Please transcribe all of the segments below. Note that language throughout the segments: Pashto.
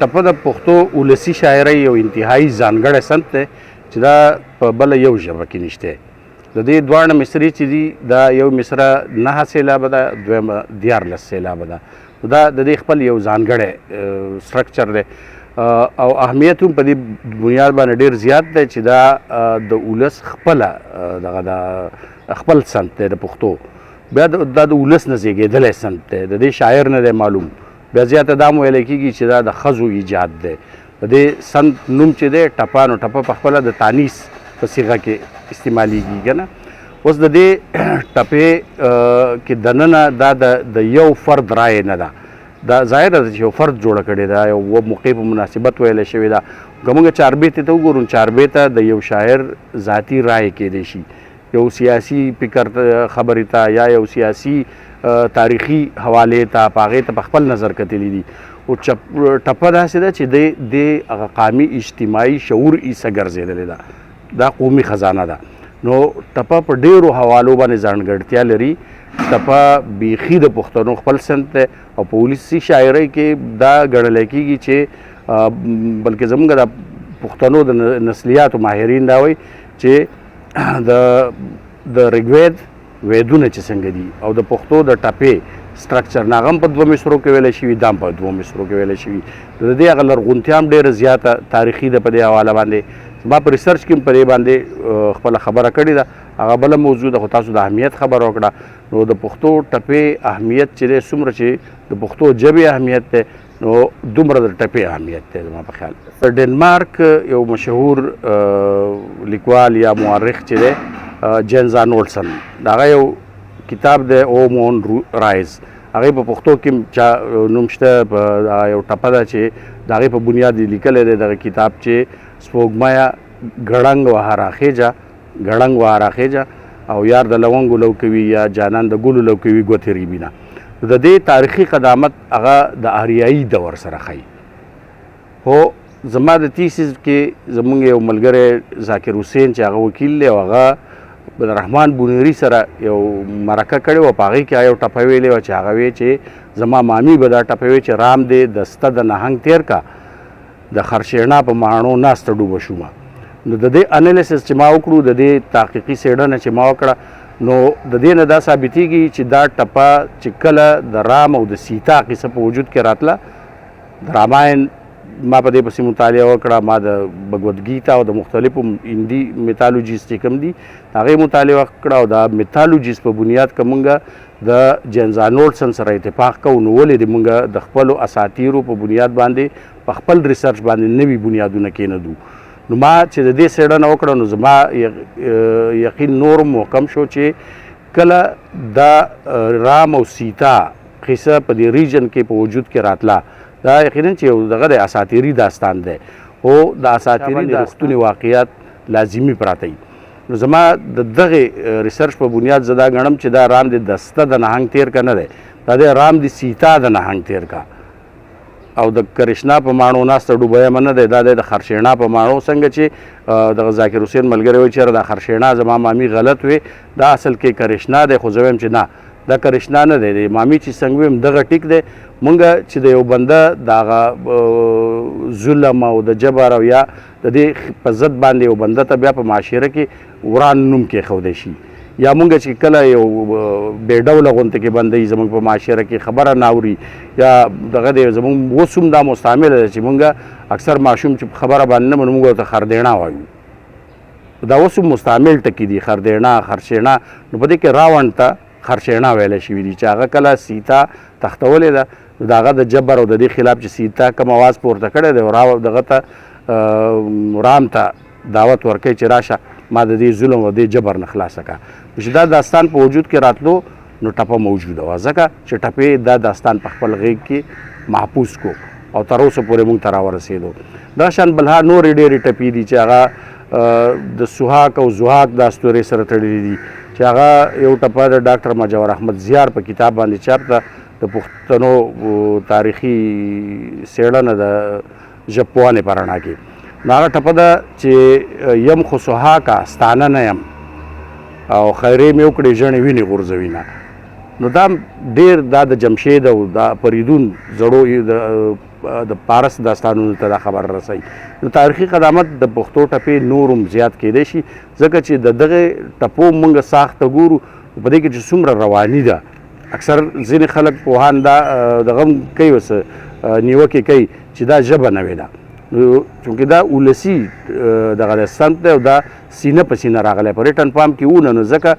ټپه د پښتو ولسي شاعرۍ یو انتهایی ځانګړی صنف دی چې دا په بله یو ژبه کې نشته. د دې دواړه مصرې چې دي، دا یو مصره 9 سېلابه ده، دویمه 13 سېلابه ده. دا د دې خپل یو ځانګړی structure دی او اهمیت هم په دې بنیاد باندې ډېر زیات دی چې دا د ولس خپله دغه د خپل صنف دی د پښتو. بیا دا د ولس نه زېږېدلی صنف دی، د دې شاعر نه دی معلوم. بیا زیاته دا هم ویل کېږي چې دا د ښځو ایجاد دی. د دې صنف نوم چې دی ټپه، نو ټپه په خپله د تانیث په صیغه کې استعمالیږي که نه. اوس د دې ټپې کې دننه دا د یو فرد رایې نه ده، دا ظاهره ده چې یو فرد جوړه کړې ده، یو موقع په مناسبت ویلی شوې ده. که موږ چاربیتې ته وګورو، چاربیته د یو شاعر ذاتي رایې کېدی شي، یو سیاسي فکر خبرې ته یا یو سیاسي تاریخي حوالې ته، په هغې ته په خپل نظر کتلي دي. او ټپه داسې ده چې د هغه قامي اجتماعي شعور حصه ګرځېدلې ده، دا قومي خزانه ده. نو ټپه په ډېرو حوالو باندې ځانګړتیا لري. ټپه بیخي د پښتنو خپل صنف دی او په ولسي شاعرۍ کې دا ګڼلی کېږي چې بلکې زمونږ د پښتنو د نسلیاتو ماهرین دا وایي چې د رګوید ویدونه چې څنګه دي او د پښتو د ټپې structure نه هغه هم په دوه مصرو کې ویلی شوي، دا هم په دوو مصرو کې ویلی شوي. د دې هغه لرغونتیا هم ډېره زیاته تاریخي ده. په دې حواله باندې ما په research کې هم په دې باندې خپله خبره کړې ده، هغه بله موضوع ده، خو تاسو د اهمیت خبره وکړه. نو د پښتو ټپې اهمیت چې دی، څومره چې د پښتو ژبې اهمیت دی، نو دومره د ټپې اهمیت دی زما په خیال. د ډنمارک یو مشهور لیکوال یا مورخ چې دی جینز آرنولډسن، د هغه یو کتاب دی O Moon Rise، هغې په پښتو کې چا نوم شته، په یو ټپه ده چې د هغې په بنیاد یې لیکلی دی دغه کتاب چې سپوږمیه ګړنګ وه راخیجه، ګړنګ وه راخیجه او یار د لونګو لو کوي یا جانان د ګلو لو کوي ګوتې ریبینه. د دې تاریخي قدامت هغه د آریایي دور سره ښیي. خو زما د thesis کې زمونږ یو ملګری ذاکر حسین چې هغه وکیل دی او هغه عبدالرحمن بونیري سره یو مرکه کړې وه، په هغې کې یو ټپه ویلې وه چې هغه وی چې زما مامي به دا ټپه وی چې رام دې د سته د نهنګ تېر کا، د خرشینا په ماڼو ناسته ډوبه شومه. نو د دې analysis چې ما وکړو، د دې تحقیقي څېړنه چې ما وکړه، نو د دې نه دا ثابتېږي چې دا ټپه چې کله د رام او د سیتا قصه په وجود کې راتله، د راماین ما په دې پسې مطالعه وکړه، ما د بګوت ګیتا او د مختلفو هندي mythologies چې کوم دي هغې مطالعه وکړه او د mythologies په بنیاد که مونږ د جینز آرنولډسن سره اتفاق کوو، نو ولې دې مونږ د خپلو اساطیرو په بنیاد باندې په خپل research باندې نوي بنیادونه کېندو. نو ما چې د دې څېړنه وکړه، نو زما یقین نور محکم شو چې کله دا رام او سیتا قصه په دې region کې په وجود کې راتله، دا یقینا چې یو دغه د اساطیري داستان دی، خو د اساطیري رښتوني واقعیات لازمي پراته دي. نو زما د دغې research په بنیاد زه دا ګڼم چې دا رام د دسته د نهنګ تېر که نه دی، دا دی رام د سیتا د نهنګ تېر کا او د کرشنا په ماڼو ناسته ډوبه یمه نه دی، دا دی د خرشینا په ماڼو. څنګه چې دغه ذاکر حسین ملګری وایي چېرې دا خرشینا زما مامي غلط وي، دا اصل کې کرشنا دی، خو زه وایم چې نه دا کرشنا نه دی، د مامي چې څنګه ویم دغه ټیک دی. مونږ چې د یو بنده د هغه ظلم او د جبر او یا د دې په ضد باندې یو بنده ته بیا په معاشره کې وران نوم کېښودی شي، یا مونږ چې کله یو بې ډوله غونته کې بنده یي زمونږ په معاشره کې خبره نه اوري یا دغه دی، زمونږ اوس هم دا مستعمله ده چې مونږ اکثر ماشوم چې خبره باندې نه منو مونږ ورته خردېڼا وایو، دا اوس هم مستعمل ټکي دي، خردېڼا خرشېڼا. نو په دې کې راوند ته خرشېڼا ویلی شوي دي چې هغه کله سیتا تښتولې ده، نو د هغه د جبر او د دې خلاف چې سیتا کوم اواز پورته کړی دی، دغه ته رام ته دعوت ورکوي چې راشه ما د دې ظلم او دې جبر نه خلاصه کړه. نو چې دا داستان په وجود کې راتلو نو ټپه موجوده وه، ځکه چې ټپې دا داستان په خپل غېږ کې محفوظ کو او تر اوسه پورې موږ ته راورسېدو. دا شان بلها نورې ډېرې ټپې دي چې هغه د سهاک او زهاک د اسطورې سره تړلې دي، چې هغه یو ټپه د ډاکټر مجاور احمد زیار په کتاب باندې چاپ ده، د پښتنو تاریخي څېړنه د ژبپوهنې په رڼا کې. نو هغه ټپه ده چې یم خو سهاکه ستانه نه یم او خیرې مې وکړې ژڼې وینې غورځوي نه. نو دا ډیر دا د جمشید او دا پریدون زړو د پارس داستانونو ته دا خبر رسوي. نو تاریخي قدامت د پښتو ټپې نور هم زیات کېدی شي، ځکه چې د دغه ټپو موږ ساخت ته ګورو په دې کې چې څومره رواني ده. اکثر ځینې خلک پوهان دا دغه هم کوي، اوس نیوکې کوي چې دا ژبه نوې ده، نو چونکې دا ولسي دغه د سمت دی او دا سینه په سینه راغلی په written form کې ونه، نو ځکه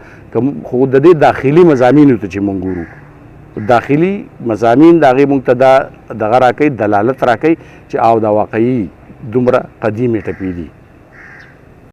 خو د دې داخلي مضامینو ته چې موږ ګورو، داخلي مضامین د هغې موږ ته دا دغه راکوي، دلالت راکوي چې او دا واقعي دومره قدیمې ټپې دي.